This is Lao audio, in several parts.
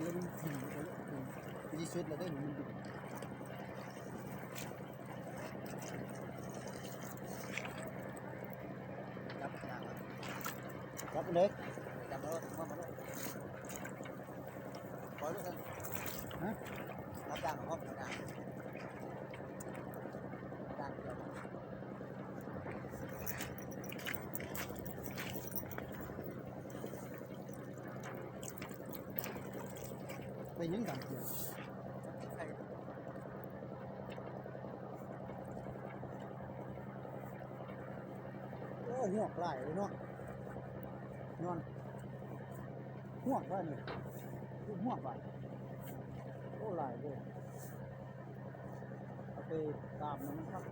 ທີ່ສຸດແລ້ວເດ້ ມັນ ຈັບຈັ່ງໃດ? ຈັບໂລດ ມາໂລດ ປ່ອຍໂລດ ຮະ? ຈັບຢ່າງ ໄດ້ຍິນການກຽນ ໂອ້ ຮວກຫຼາຍເລີຍເນາະ ນອນ ຮວກວ່ານີ້ ຮວກວ່າ ໂອ້ ຫຼາຍເລີຍ ເອົາໄປຕາມມັນຄັກ.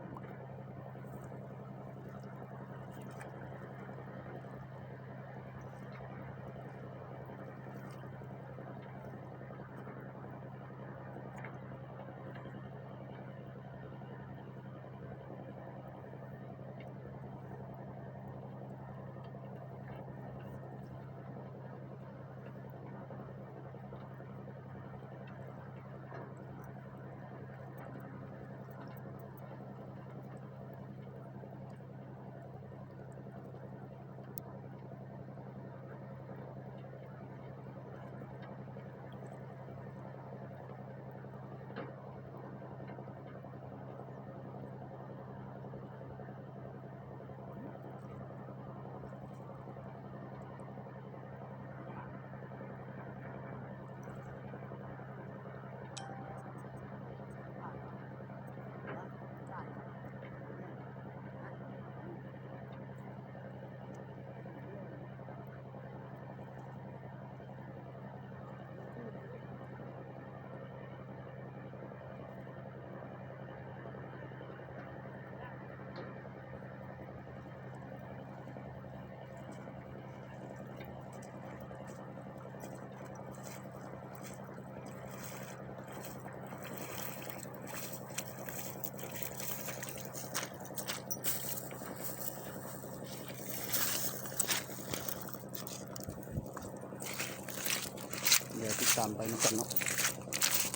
ດຽວຕິດຕາມໄປນຳກັນເນາະ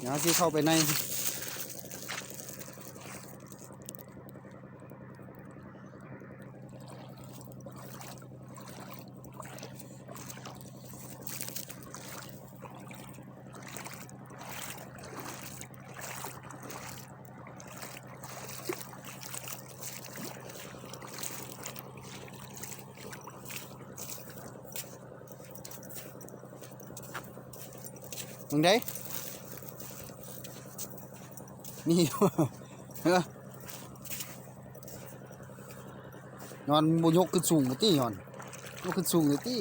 ດຽວເຮົາຊິເຂົ້າໄປໃນ. ເບິ່ງເດ້ ມີຢູ່ ເອີ ຍ້ອນບໍ່ຍົກຂຶ້ນສູງນີ້ຕິ ຍ້ອນຍົກຂຶ້ນສູງນີ້ຕິ.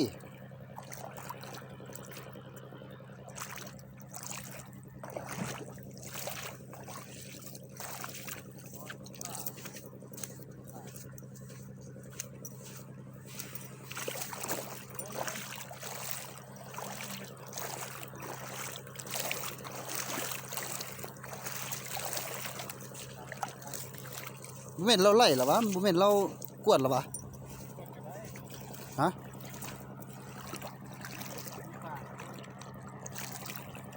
ບໍ່ແມ່ນລາວໄລ່ລະຫວາ? ບໍ່ແມ່ນລາວກວດລະຫວາ? ຮະ?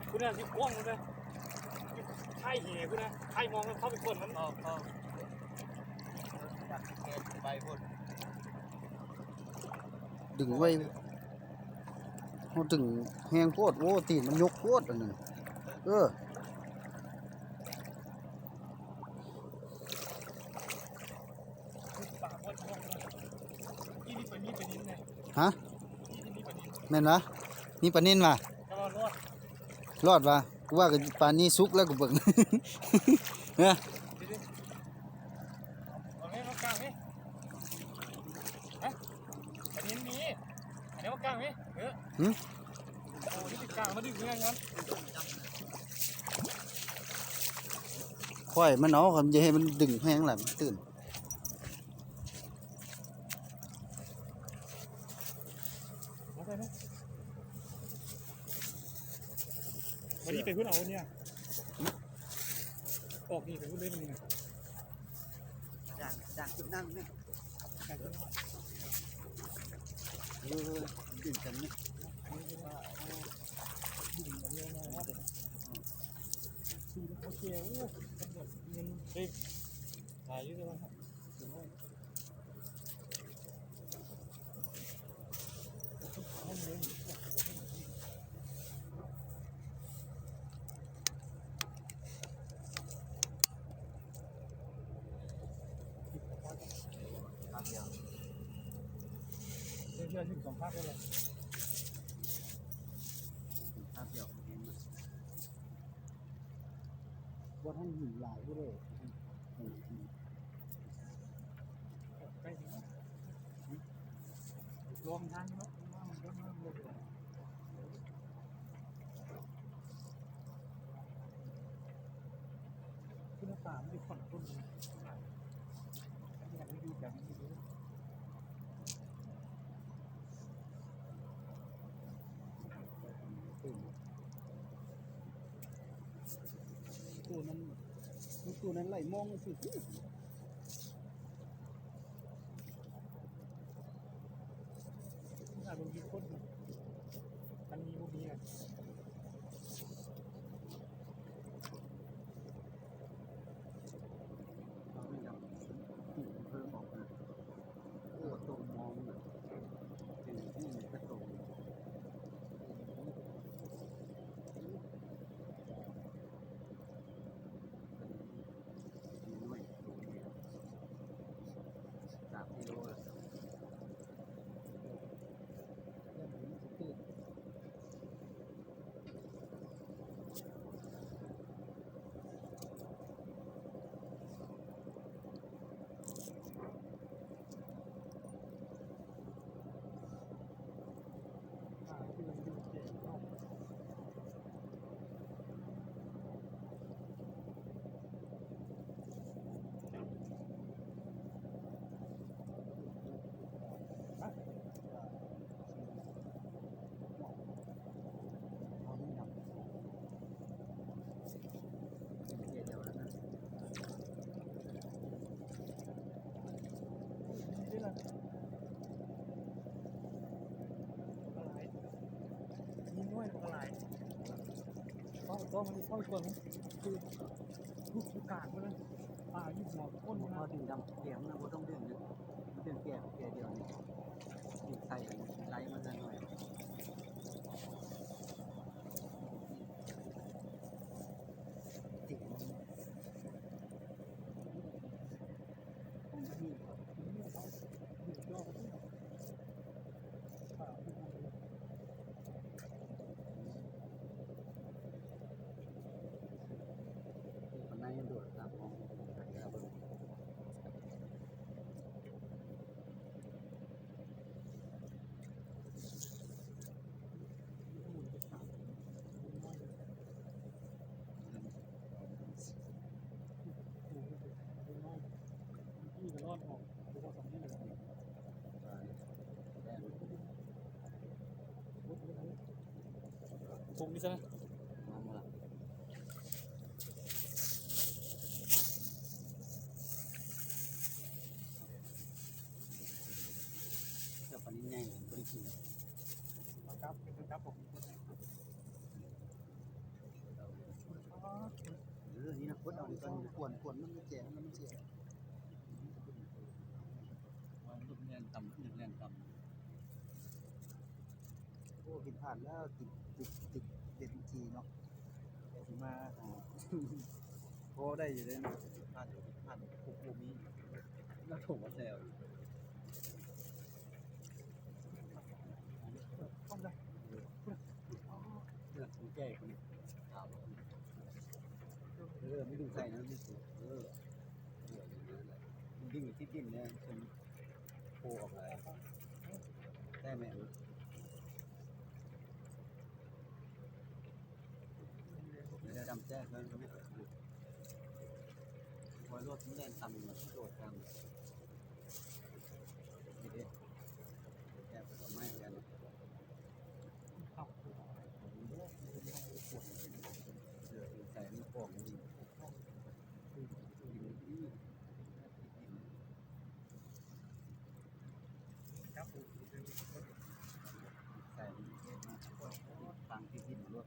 ພຸ້ນນະ ຢູ່ກ້ອງພຸ້ນນະ ທ້າຍແຫພຸ້ນນະ ທ້າຍມອງມັນເຂົ້າໄປກວດມັນ ອອກ ອອກ ໄປພຸ້ນ ດຶງໄວ້ ເຮົາດຶງແຮງໂພດ ໂອ້ ຕີນມັນຍົກໂພດອັນນັ້ນ ເອີ. ຮະ? ແມ່ນຫວາ? ມີປານິນຫວາ? ລອດຫວາ? ກູວ່າກະປານນີ້ສຸກແລ້ວ ກູເບິ່ງ ເອີ. ເອົາແມ່ມາກາງນີ້ ຮະ? ປານິນມີ ອັນນີ້ມາກາງນີ້ ເອີ ຫື? ເອົາທີ່ກາງມາດຶງເຮືອນມັນ ຂ້ອຍມັນເອົາ ຄັນຈະໃຫ້ມັນດຶງແຮງຫຼາຍ ມັນຕື່ນ. ມາໃສ່ມາ ບາດນີ້ໄປພຸ້ນເອົາອັນນີ້ ອອກນີ້ໄປພຸ້ນເລີຍ ບາດນີ້ນະ ດ່າງ ດ່າງຈຸດນັ້ນນະ ເອີ ດຶງກັນນະ. ໂອເຄ ໂອ້ ເງິນເຕັມ ຫຼາຍຢູ່ເດ້. ບໍ່ທັນຫີນຫຼາຍເດ້. ລອງທາງເນາະ ມັນກໍເລີ່ມລົງແລ້ວ ຄຸນນະພາບມັນຢູ່ຝັ່ງຕົ້ນ ອັນນີ້ມັນຢູ່ແບບນີ້ເດ້. ໂຕນັ້ນ ໂຕນັ້ນໄຫຼມອງຊື່ໆ. ຖ້າເບິ່ງທີ່ຄົນ ມັນມີບໍ່ມີນະ. ເອົາໄປດຳ ເພີ່ມອອກນະ. ໂອ້ ຕົງມອງນະ ເປັນທີ່ກະຕົງ ໜ້ອຍ ສາມກິໂລລະ. ມີໜ່ວຍມັນກໍຫຼາຍ ເຝົ້າ ຕ້ອງເຝົ້າກ່ອນ ຄື ຢູ່ກາງພຸ້ນນະ ປາຢູ່ຫົວກົ້ນພຸ້ນນະ. ດຶງດຳແກມນະ ບໍ່ຕ້ອງດຶງເດີ ດຶງແກມແກດຽວນີ້ ດຶງໃສ່ໄລ່ມັນໜ້ອຍ. ເຈົ້າປານິນໃຫຍ່ບໍ່ໄດ້ກິນ. ເອີ ນີ້ນະ ກົດເອົານີ້ກ່ອນ ກວນ ກວນມັນແຈງ ມັນເສຍ. ແລ່ນຕ່ຳ ຂຶ້ນແລ່ນຕ່ຳ. ໂອ້ ກິນຜ່ານແລ້ວ ຕິດ ຕິດ ຕິດເດັດຈີເນາະ ແຕ່ຊິມາຫາ ພໍໄດ້ຢູ່ເດ້ເນາະ. ຜ່ານ ຜ່ານ ໂອ້ໂຫ ມີ ແລ້ວໂທມາແຊວ ເອີ ມັນດຶງໃສ່ນະ ເອີ ມັນດຶງຕິດດິນນະ ໂຜອອກແລ້ວ ໄດ້ໄໝ? ເດີດຳແຈ້ເພິ່ນ ໂອ້ຍ ລົດມັນແລ່ນຕ່ຳ ໂດດຕາມ ນີ້ເດ້ ແກ້ເພິ່ນເອົາໄມ້ກັນ ເດີໃສ່ມັນກອງ ໃສ່ເຮັດເນາະ ທາງທີ່ດິນລົດ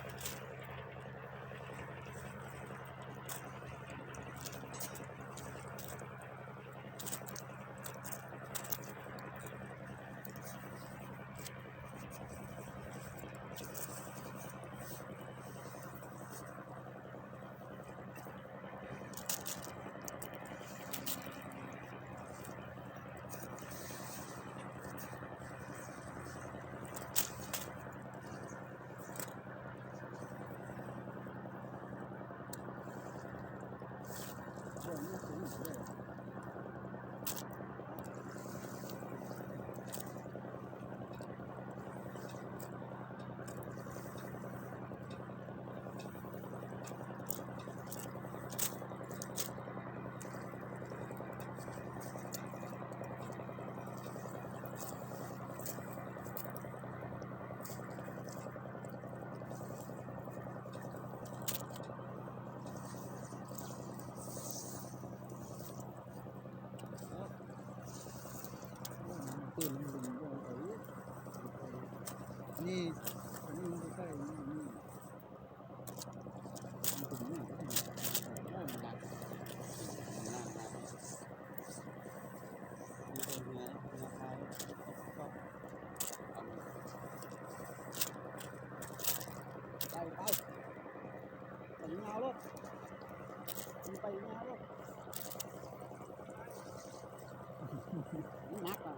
ນີ້ ອັນນີ້ມັນບໍ່ໃຊ້ ອັນນີ້ ມັນເປັນຫຍັງ ມັນຫຼັກ ມັນຫຼັກ ມັນເປັນເຮືອ ເຮືອພາຍ ໄປ ໄປ ໄປຍາວໂລດ ໄປຍາວໂລດ ມັນໜັກອ່ະ.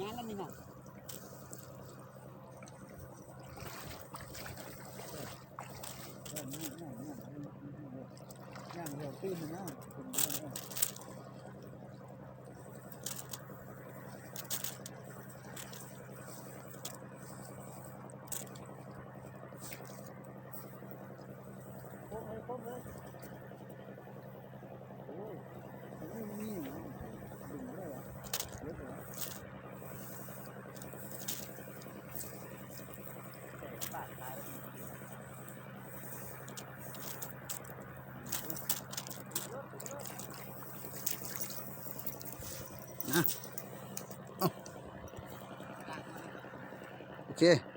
ຍາລະນີ້ນະ ຍ່າງດຽວຕື່ມນະ. ນະ ເອົ້າ ໂອເຄ.